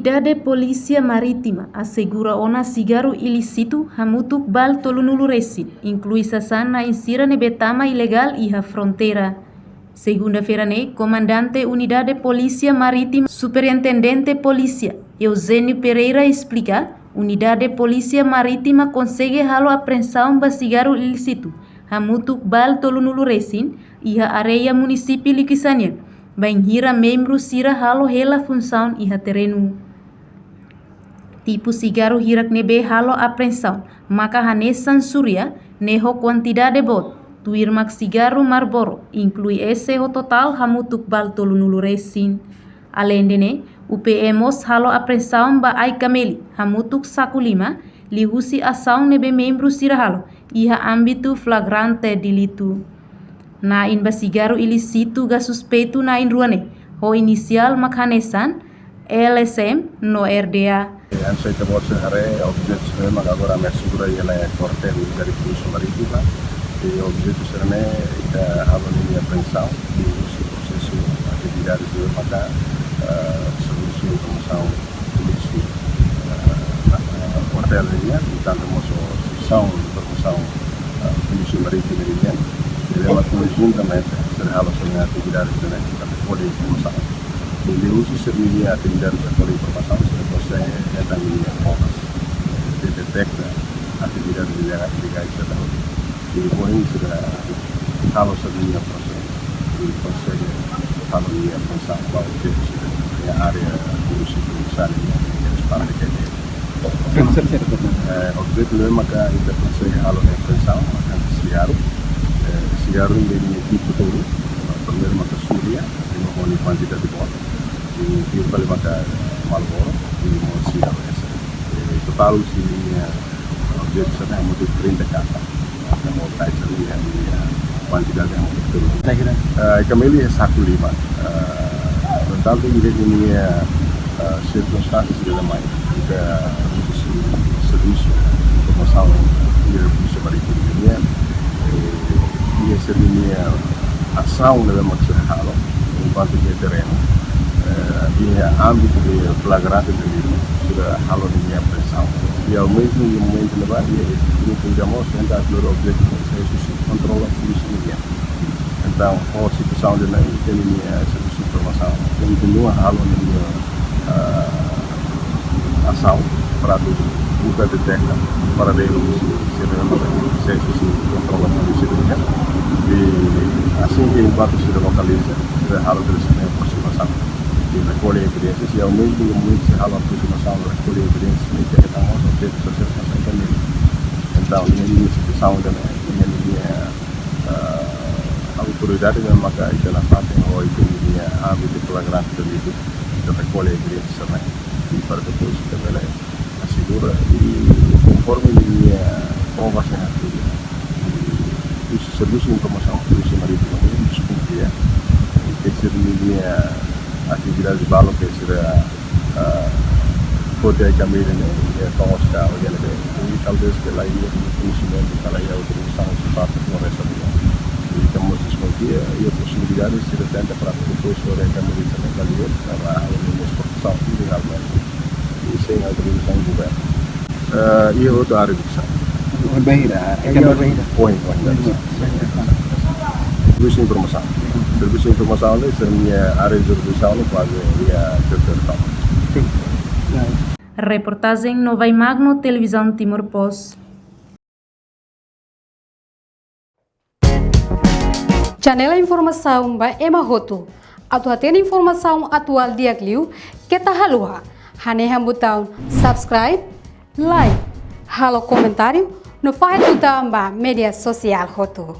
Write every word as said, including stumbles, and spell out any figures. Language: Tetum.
Unidade Polísia Marítima asegura ona sigarru ilísitu hamutuk balun tolunulu resin, inklui sasán na'in sira ne'ebé tama ilegál iha fronteira. Segunda-feira ne'e, Komandante Unidade Polísia Marítima, Superintendente Polísia, Eugênio Pereira esplika, Unidade Polísia Marítima konsege halo apreensaun ba sigarru ilísitu hamutuk balun tolunulu resin iha área munisípiu Liquiçá nian, bainhira membru sira halo hela funsaun iha terrenu. Tipu sigarru hirak ne'ebé halo apreensaun maka hanesan Surya, ne'e ho kuantidade boot, tuirmak sigarru Marlboro, inklui ese ho totál hamutuk balun tolunulu resin. Aleinde ne'e, U P M mós halo apreensaun ba ai-kameli hamutuk saku lima, liuhusi asaun ne'ebé membru sira halo iha ámbitu flagrante delitu. Na'in ba sigarru ilísitu ka suspeitu na'in rua ne'e, ho inisiál mak hanesan L S M no R D A. Hanesan ita-boot sira haree, objetu sira ne'e mak agora ami asegura iha ne'e kuartél Unidade Polísia Marítima. I objetu sira ne'e ita halo ninia apreensaun, liuhusi prosesu atividade sira maka, eh, servisu informasaun polísia, eh, kuartél nian, portantu mós seksaun informasaun, eh, Polísia Marítima nian, ne'ebé mak konjuntamente sira halo sira-nia atividade sira-ne'e, ita rekolla informasaun. I liuhusi sira-nia atividade rekolla informasaun, sira konsege hetan ninia provas, eh, de deteta atividade ilegál, ilegál sira-ne'e. I depois sira halo sira-nia prosesu, i konsege halo ninia apreensaun ba objetu sira iha área munisípiu Liquiçá nian, iha espasu de Queimei. Sim, sim, sim. Eh, objetu ne'e maka ita konsege halo ninia apreensaun, maka sigarru. Eh, sigarru ne'e iha tipu tolu, primeiru maka Surya, ne'e ho nia kuantidade boot. I, i fali maka Marlboro, i mós sigarru ese. I totál husi ninia, eh, objetu sira-ne'e hamutuk trinta kata. Maka mós kai sira-ne'e, ninia kuantidade hamutuk tolu. Kira-kira? Eh, ai-kameli saku lima. Eh, portantu, iha ninia, eh, sirkunstánsia sira-ne'e mai, ita husi servisu informasaun iha Polísia Marítima nian, eh, iha sira-nia asaun ne'ebé mak sira halo, enkuantu iha terrenu, eh, iha ámbitu de flagrante delitu, sira halo ninia apreensaun. I aumesmu, iha momentu ne'ebá, iha grupu ida mós, entaun, kleur objetu, servisu kontrola polísia nian. Entaun, ho situasaun ida-ne'e, ita-nia servisu informasaun kontinua halo ninia, eh, asaun para atu buka deteta paradeiru husi sira ne'ebé servisu kontrola polísia nian. I asin ke enkuantu sira lokaliza, sira halo sira-nia aproximasaun. I rekolla evidénsia, i aumesmu, aumesmu sira halo aproximasaun, rekolla evidénsia, i ita hetan mós objetu sira hanesan ai-kameli. Entaun, iha ninia situasaun ida-ne'e, iha ninia, eh, autoridade ne'ebé maka ita nafatin ho ita-nia ámbitu flagrante delitu, ita rekolla evidénsia sira-ne'e. I para depois ita bele asegura i konforme ninia provas ne'e hatudu. I husi servisu informasaun Polísia Marítima nian deskonfia, eh, ke sira-nia atividade balu ke sira, eh, foti ai-kameli ne'e, iha tongos ka oinsá ne'e, i talvés ke la iha koñesimentu, ka la iha autorizasaun husi parte floresta nian. I ita mós deskonfia, iha posibilidade sira tenta para depois foti ai-kameli sira-ne'e ba li'ur, para halo ninia esportasaun ilegalmente. I sein autorizasaun governu. Eh, iha hotu área Liquiçá. Ohin bainhira, eh, iha kan bainhira. Ohin, ohin, ohin. Servisu informasaun. Servisu informasaun ne'e, sira-nia área de jurisdisaun ne'e kuaze iha territóriu. Sim. Reportajen Novai Magno, Televizaun Timor Post. Janela informasaun ba ema hotu. Atu hatene informasaun atuál di'ak liu, keta haluha hanehan butaun subscribe, like, halo komentáriu, no fahe tutan ba média sosiál hotu.